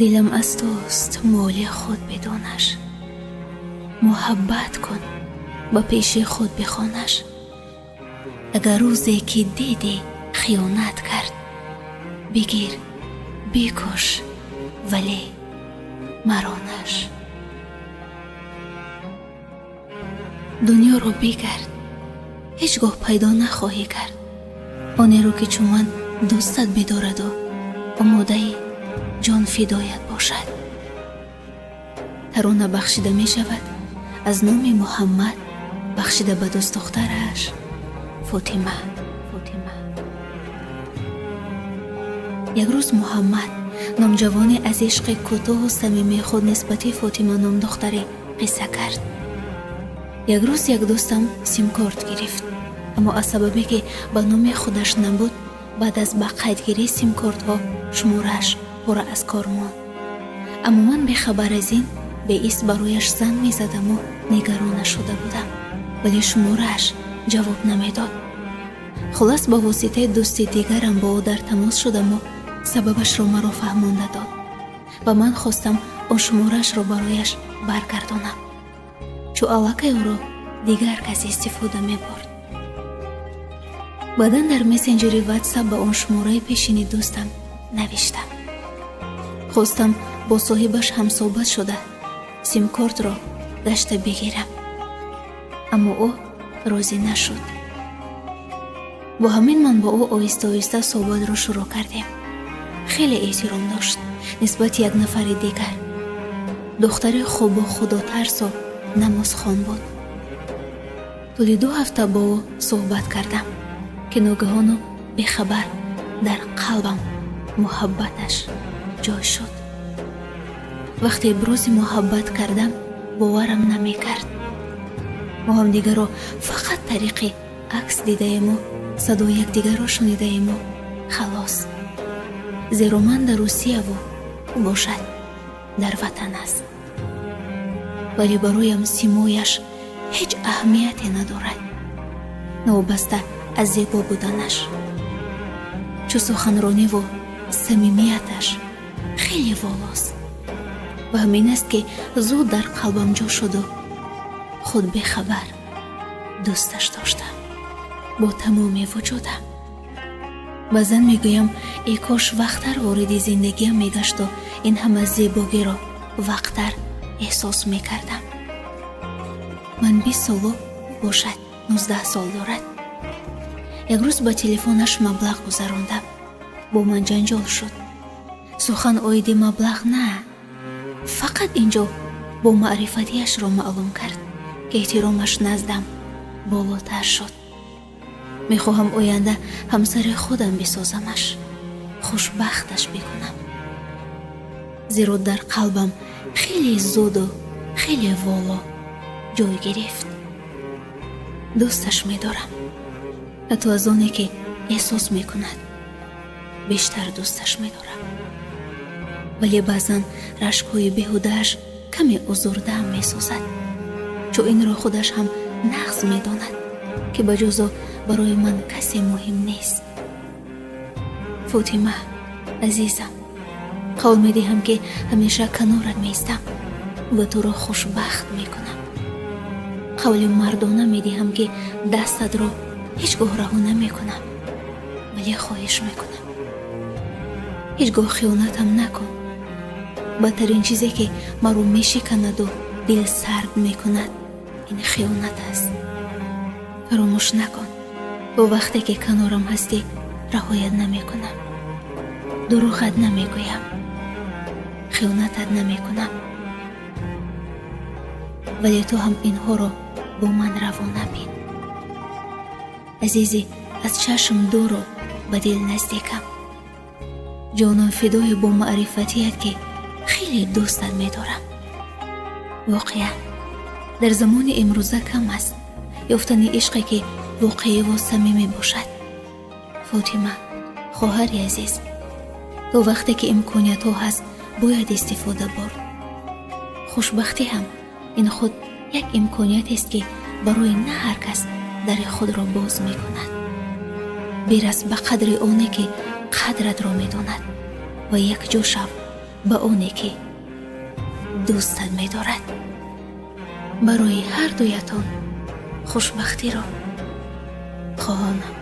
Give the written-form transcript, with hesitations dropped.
Дилам аз туст, моли худ бидонаш. Муҳаббат кун, ба пеши худ бихонаш. Агар рӯзе ки дидӣ хиёнат кард, бигир, бикуш, вале маронаш. Дунёро бигард, ҳеҷ гоҳ пайдо нахоҳӣ кард онеро, ки чун ман дӯстат бидораду омодаи ҷонфидоят бошад. Тарона бахшида мешавад аз номи Муҳаммад, бахшида ба дӯстдухтараш Фотима. Фотима. Як рӯз Муҳаммад номҷавоне аз ишқи кӯтоҳу самимии худ нисбати Фотима номдухтаре қисса кард. Як рӯз як дӯстам симкорт гирифт, аммо аз сабабе ки ба номи худаш набуд, баъд аз ба қайдгирии симкортҳо шуморааш пурра аз кор монд. Аммо ман бехабар аз ин беист барояш занг мезадаму нигарона шуда будам, вале шуморааш ҷавоб намедод. Хулас, ба воситаи дӯсти дигарам бо ӯ дар тамос шудаму сабабашро маро фаҳмонда дод ва ман хостам он шумораашро барояш баргардонам, чӯ аллакай ӯро дигар кас истифода мебурд. Баъдан дар мессенҷери Ватсап ба он шумораи пешини дӯстам навиштам. Хостам бо соҳибаш ҳамсӯҳбат шуда, симкортро гашта бигирам, аммо ӯ розӣ нашуд. Бо ҳамин ман бо ӯ оҳиста оҳиста суҳбатро шурӯъ кардем. Хеле эҳтиром дошт нисбати як нафари дигар. Духтари хубу худотарсу намозхон буд. Тӯли 2 ҳафта бо ӯ суҳбат кардам, ки ногаҳону бехабар дар қалбам муҳаббаташ ҷой шуд. Вақте ибрози муҳаббат кардам, боварам намекард. Мо ҳамдигарро фақат тариқи акс дидаему садои якдигарро шунидаему халос, зеро ман дар Русияву ӯ бошад дар ватан аст. Вале бароям симояш ҳеҷ аҳамияте надорад, новобаста аз зебо буданаш, чӯ суханрониву самимияташ хеле волост ва ҳамин аст, ки зуд дар қалбам ҷо шуду худ бехабар дӯсташ доштам бо тамоми вуҷудам. Баъзан мегӯям, э кош вақттар вориди зиндагиам мегашту ин ҳама зебогиро вақттар эҳсос мекардам. Ман 20 солу бошад 19 сол дорад. Як рӯз ба телефонаш маблағ гузарондам, бо ман ҷанҷол шуд. Сухан оиди маблағ на, фақат инҷо бо маърифатиашро маълум кард, ки эҳтиромаш наздам болотар шуд. Мехоҳам оянда ҳамсари худам бисозамаш, хушбахташ бикунам, зеро дар қалбам хеле зуду хеле воло ҷой гирифт. Дӯсташ медорам, ҳатто аз оне ки эҳсос мекунад, бештар дӯсташ медорам. Вале баъзан рашкҳои беҳудааш каме озурдаам месозад, чун инро худаш ҳам нағз медонад, ки ба ҷуз ӯ барои ман касе муҳим нест. Фотима, азизам, қавл медиҳам, ки ҳамеша канорат меистам ва туро хушбахт мекунам. Қавли мардона медиҳам, ки дастатро ҳеҷ гоҳ раҳо намекунам. Вале хоҳиш мекунам, ҳеҷ гоҳ хиёнатам накун. Бадтарин чизе, ки маро мешиканаду дил сард мекунад, ин хиёнат аст. Фаромӯш накун, то вақте ки канорам ҳастӣ, раҳоят намекунам, дурӯғат намегӯям, хиёнатат намекунам. Вале ту ҳам инҳоро бо ман равона бин. Азизи аз чашм дуру ба дил наздикам, ҷонон фидои бо маърифатият, ки хеле дӯстат медорам. Воқеан, дар замони имрӯза кам аст ёфтани ишқе, ки воқеиву самимӣ бошад. Фотима, хоҳари азиз, то вақте ки имкониятҳо ҳаст, бояд истифода бурд. Хушбахтӣ ҳам ин худ як имкониятест, ки барои на ҳар кас дари худро боз мекунад. Бирас ба қадри оне, ки қадратро медонад, ва якҷо шав. Ба оне ки дӯстат медорад. Барои ҳар дуятон хушбахтиро хоҳонам.